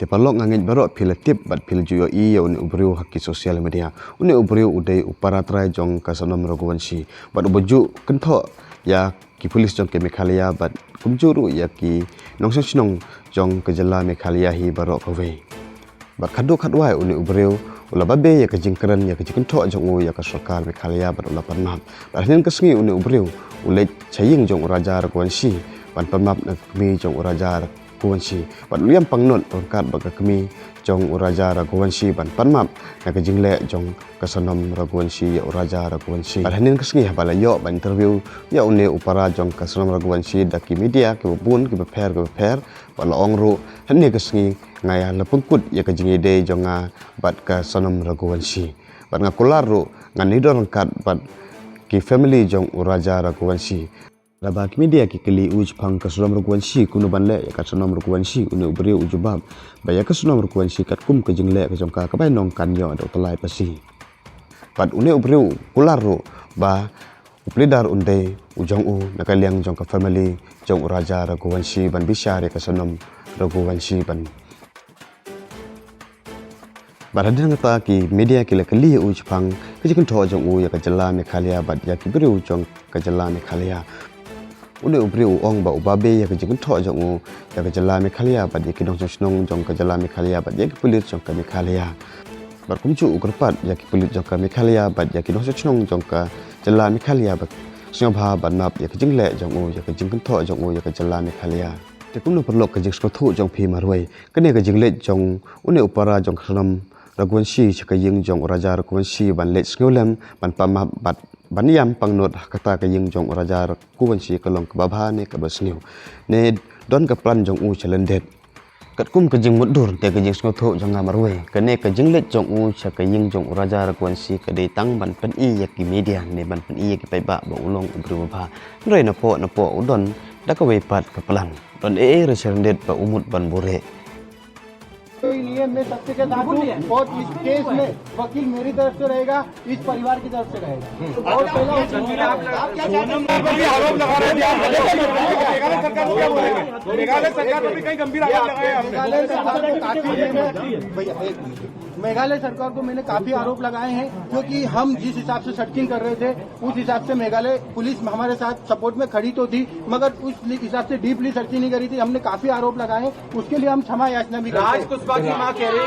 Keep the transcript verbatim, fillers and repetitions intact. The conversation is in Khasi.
Te paralok, nga ngeit baroh phi la tip bad phi la ju ïohi ïa une u briew ha ki social media. Une u briew u dei u para trai jong ka Sonam Raghuvanshi bad uba ju kynthoh ïa ki police jong ka Meghalaya bad kumjuh ruh ïa ki nongshong shnong jong ka jylla Meghalaya hi baroh kawei. Bad khadduh khadwai une u briew u la babe ïa ka jingkren ïa ka jingkynthoh jong u ïa ka sorkar Meghalaya bad u la pan map. Bad hynnin ka sngi une u briew u leit sha ïing jong u Raja Raghuvanshi ban pan map na ka kmie jong u Raja Raghuvanshi. Bad u la ïam pangnud ryngkat bad ka kmie jong u Raja Raghuvanshi ban pan map na ka jingleh jong ka Sonam Raghuvanshi ïa u Raja Raghuvanshi. Bad hynnin ka sngi haba la ïoh ban interview ïa une u para jong ka Sonam Raghuvanshi da ki media kiba bun kiba pher kiba pher, bad la ong ruh, hynnin ka sngi nga ïa la pynkut ïa ka jingïadei jong nga bad ka Sonam Raghuvanshi. Bad nga kular ruh ngan ïadon ryngkat bad ki family jong u Raja Raghuvanshi. Haba ki media ki kylli u shaphang ka Sonam Raghuvanshi kumno ban leh ïa ka Sonam Raghuvanshi, une u briew u jubab ba ïa ka Sonam Raghuvanshi katkum ka jingleh ka jong ka, ka bainong kan ïoh da u tyllai pasi. Bad une u briew u kular ruh ba u phlidar un dei u jong u na ka liang jong ka family jong u Raja Raghuvanshi ban bishar ïa ka Sonam Raghuvanshi ban. Bad hadien kata ki media ki la kylli ïa u shaphang ka jingkynthoh jong u ïa ka jylla Meghalaya bad ïa ki briew jong ka jylla Meghalaya. Une u briew u ong ba u babe ïa ka jingkynthoh jong u ïa ka jylla Meghalaya bad ïa ki nongshong shnong jong ka jylla Meghalaya bad ïa ki pulit jong ka Meghalaya. Bad kumjuh u kyrpad ïa ki pulit jong ka Meghalaya bad ïa ki nongshong shnong jong ka jylla Meghalaya ban sngewbha ban map ïa ka jingleh jong u ïa ka jingkynthoh jong u ïa ka jylla Meghalaya. Te kumno paralok ka jingsngewthuh jong phi marwei? Kane ka jingleit jong une u para jong ka Sonam Raghuvanshi sha ka ïing jong u Raja Raghuvanshi ban leit sngewlem ban pan map bad ban ïam pangnud ha kata ka ïing jong u Raja Raghuvanshi ka long kaba bha ne kaba sniew? Ne don ka plan jong u sha lyndet? Katkum ka jingmutdur te ka jingsngewthuh jong nga marwei, kane ka jingleit jong u sha ka ïing jong u Raja Raghuvanshi ka dei tang ban pyni ïa ki media ne ban pyni ïa ki paidbah ba u long u briew ba bha. Hynrei napoh napoh u don da kawei pat ka plan. Don ei ei re sha lyndet ba u mut ban buhrieh. कोई नहीं है, मैं सत्य के साथ हूँ और इस केस में वकील मेरी तरफ से रहेगा, इस परिवार की तरफ से रहेगा। और पहला आप क्या चाहते हैं? गंभीर आरोप लगा रहे थे, आप मेघालय सरकार पर भी क्या बोलेंगे? मेघालय सरकार पर भी कई गंभीर आरोप लगाए हैं आपने। मेघालय सरकार को काफी, भैया, एक मिनट। मेघालय सरकार को मैंने काफी आरोप लगाए हैं, क्योंकि हम जिस हिसाब से सर्चिंग कर रहे थे, उस हिसाब से मेघालय पुलिस हमारे साथ सपोर्ट में खड़ी तो थी, मगर उस हिसाब से डीपली सर्चिंग नहीं करी थी। हमने काफी आरोप लगाए, उसके लिए हम क्षमा याचना भी करते हैं। राज कुशवाहा की मां कह रही